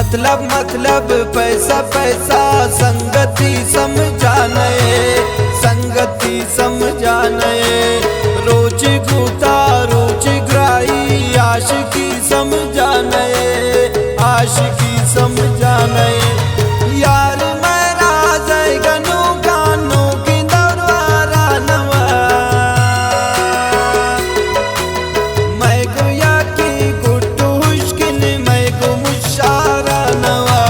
مطلب، مطلب، پیسہ، پیسہ، سنگتی سمجھانے، سنگتی سمجھانے۔ روچ گوتا، روچ گرائی، عاشقی سمجھانے، عاشقی سمجھانے۔ یار مئے راز ءِ گنوکاں نوکیں دور وارا نوا۔ مئے گوں یکے گٹو ہشکن، مئے گوں مشارا نوا۔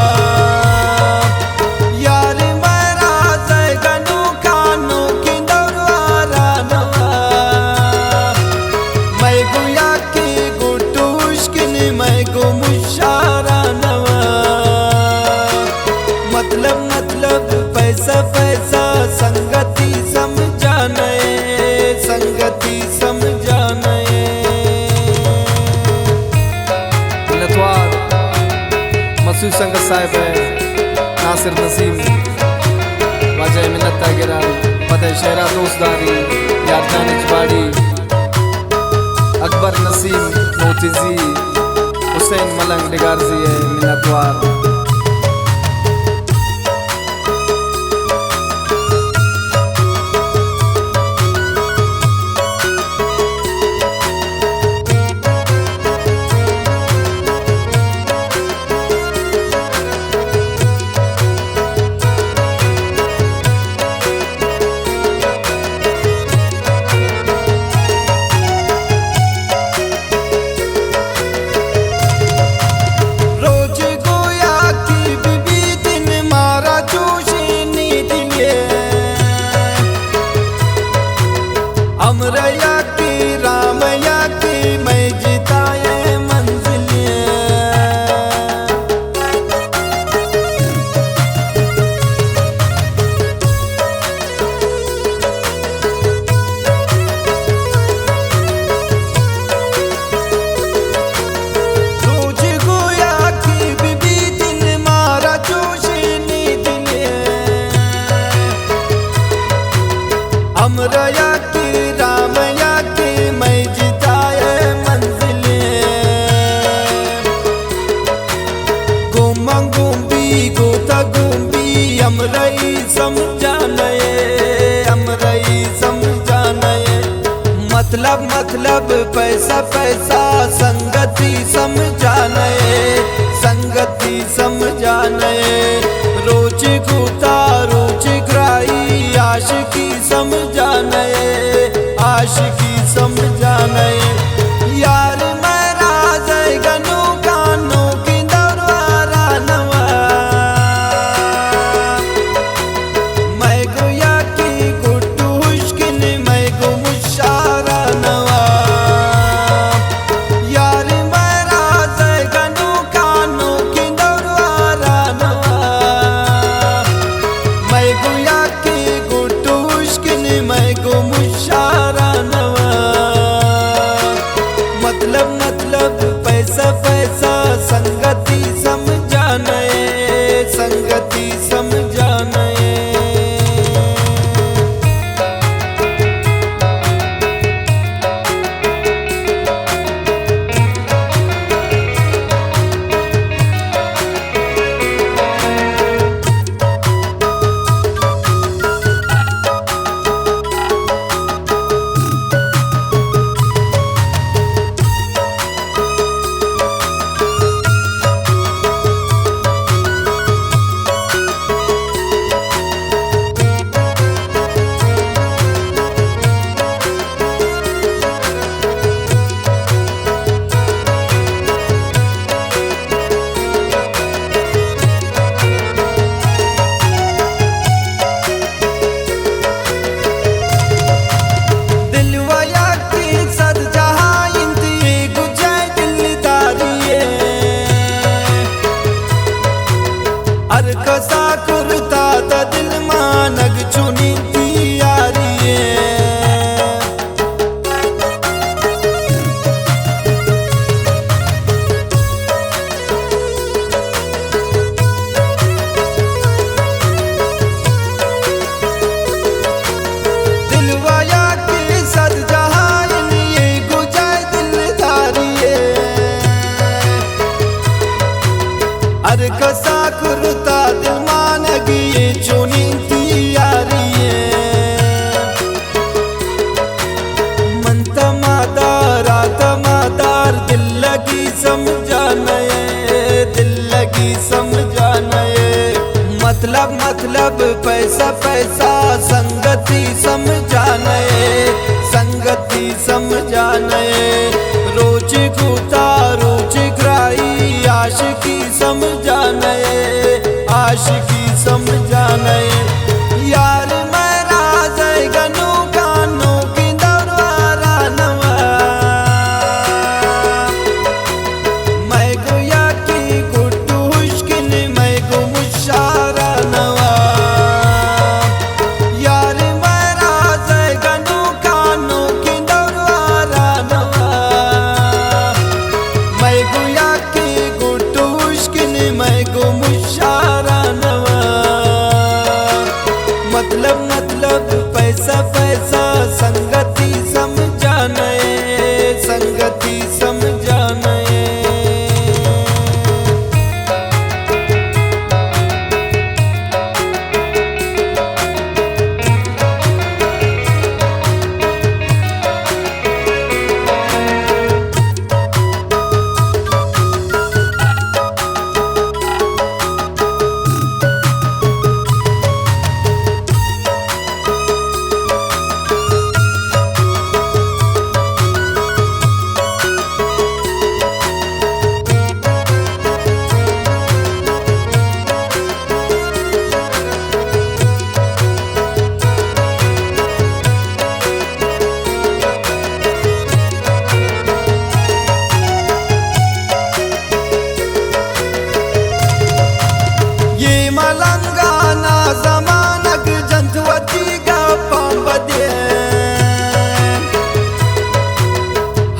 یار مئے راز ءِ گنوکاں نوکیں دور وارا نوا۔ مئے گوں یکے گٹو ہشکن، مئے گوں مشارا نوا۔ مطلب، مطلب، پیسہ، پیسہ، سنگتی سمجھانے، سنگتی سمجھانے۔ منتوار مسعود سنگت صاحب ءِ، ناصر نسیم واجہ ءِ منت ءَ گراں، پد ءِ شعرا دوست داری، یار جان اچباڑی، اکبر نسیم موتزی، حسین ملنگ ڈگارزی ءِ منتوار۔ روچ گویا کہ بہ بیت مارا چوشیں نیدگے، ہمراہ یا کہ رام یا کہ مئے جتا ءِ منزلے۔ روچ گویا کہ بہ بیت مارا چوشیں نیدگے، ہمراہ یا کہ رام یا کہ مئے جتا ءِ منزلے۔ گوں من گوں بی، گوں تو گوں بی، ہمراہی سمجھانے، ہمراہی سمجھانے۔ مطلب، مطلب، پیسہ، پیسہ، سنگتی سمجھانے، سنگتی سمجھانے۔ روچ گوتا، روچ گرائی، عاشقی سمجھانے، عاشقی سمجھانے۔ یار مئے راز ءِ گنوکاں نوکیں دور وارا نوا۔ مئے گوں یکے گٹو ہشکن، مئے گوں مشارا نوا۔ یار مئے راز ءِ گنوکاں نوکیں دور وارا نوا۔ مئے گوں یکے گٹو ہشکن، مئے گوں مشارا نوا۔ مطلب پیسہ، پیسہ سنگتی سمجھانے، سنگتی سمجھانے۔ روچ گوتا روچ گرائی، عاشقی سمجھانے، عاشقی سمجھانے۔ یار مئے راز ءِ گنوکاں نوکیں دور وارا نوا۔ مئے گوں یکیں گڈو ہشکن، مئے گوں مشارا نوا۔ یار مئے راز ءِ گنوکاں نوکیں دور وارا نوا۔ مئے گوں یکیں گڈو ہشکن، مئے گوں مشارا نوا۔ مطلب، مطلب پیسہ، پیسہ سنگتی سمجھانے، سنگتی سمجھانے۔ اے ملنگانا زمانگ جنت وتی گپاں بدے۔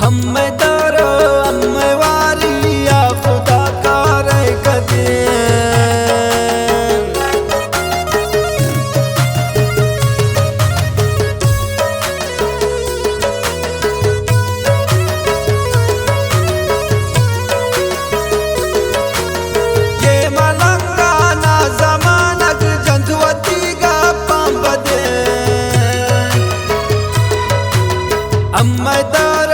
ہمے دار، ہمے واری، یا خدا کارے کدے۔ اے ملنگانا زمانگ جنت وتی گپاں بدے۔ ہمے دار،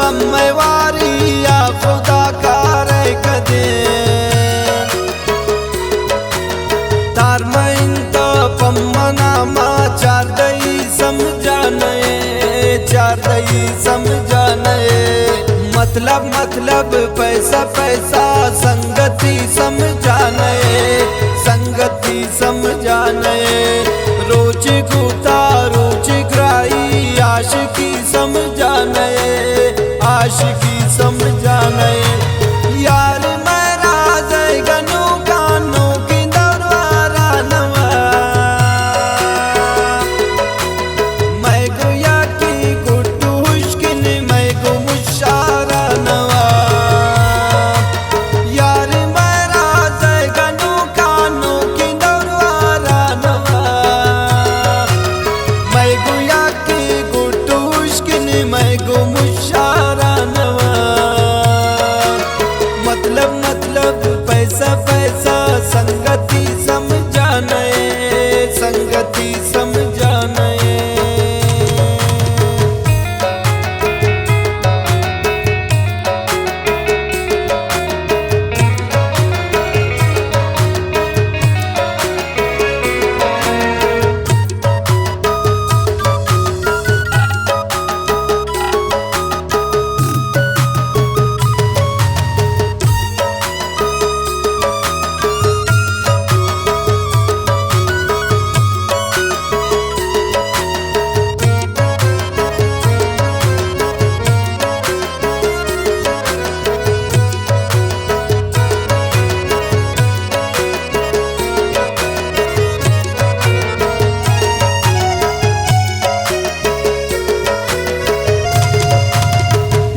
ہمے واری، یا خدا کارے کدے۔ تار مئے انت پمنا ما چاردئی سمجھانے، چاردئی سمجھانے۔ مطلب، مطلب پیسہ، پیسہ سنگتی سمجھانے، سنگتی سمجھانے۔ روچ گوتا روچ گرائی، عاشقی سمجھانے، عاشقی سمجھانے۔ یار مئے راز ءِ گنوکاں نوکیں دور وارا نوا۔ مئے گوں یکیں گڈو ہشکن، مئے گوں مشارا نوا۔ یار مئے راز ءِ گنوکاں نوکیں دور وارا نوا۔ مئے گوں یکیں گڈو ہشکن، مئے گوں مشارا نوا۔ مطلب، مطلب پیسہ، پیسہ سنگتی سمجھانے، سنگتی سمجھانے۔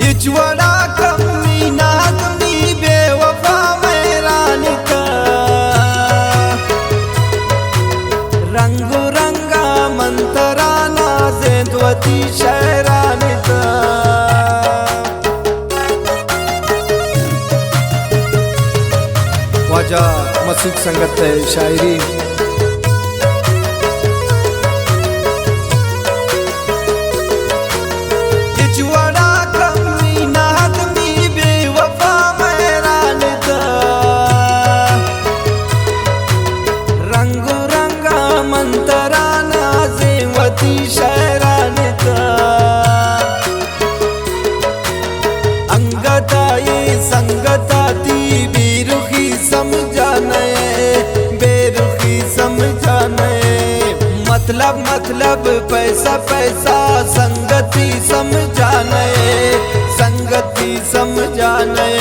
ہچ وڑا کمی نہ اتنی بے وفا مہرانی تا۔ رنگ رنگا من ترا نازینت وتی شعرانی تا۔ واجہ مسعود سنگت ءِ شاعری۔ ہچ وڑا کمی نہ اتنی بے وفا مہرانی تا۔ رنگ رنگ مطلب، مطلب، پیسہ، پیسہ، سنگتی سمجھانے، سنگتی سمجھانے۔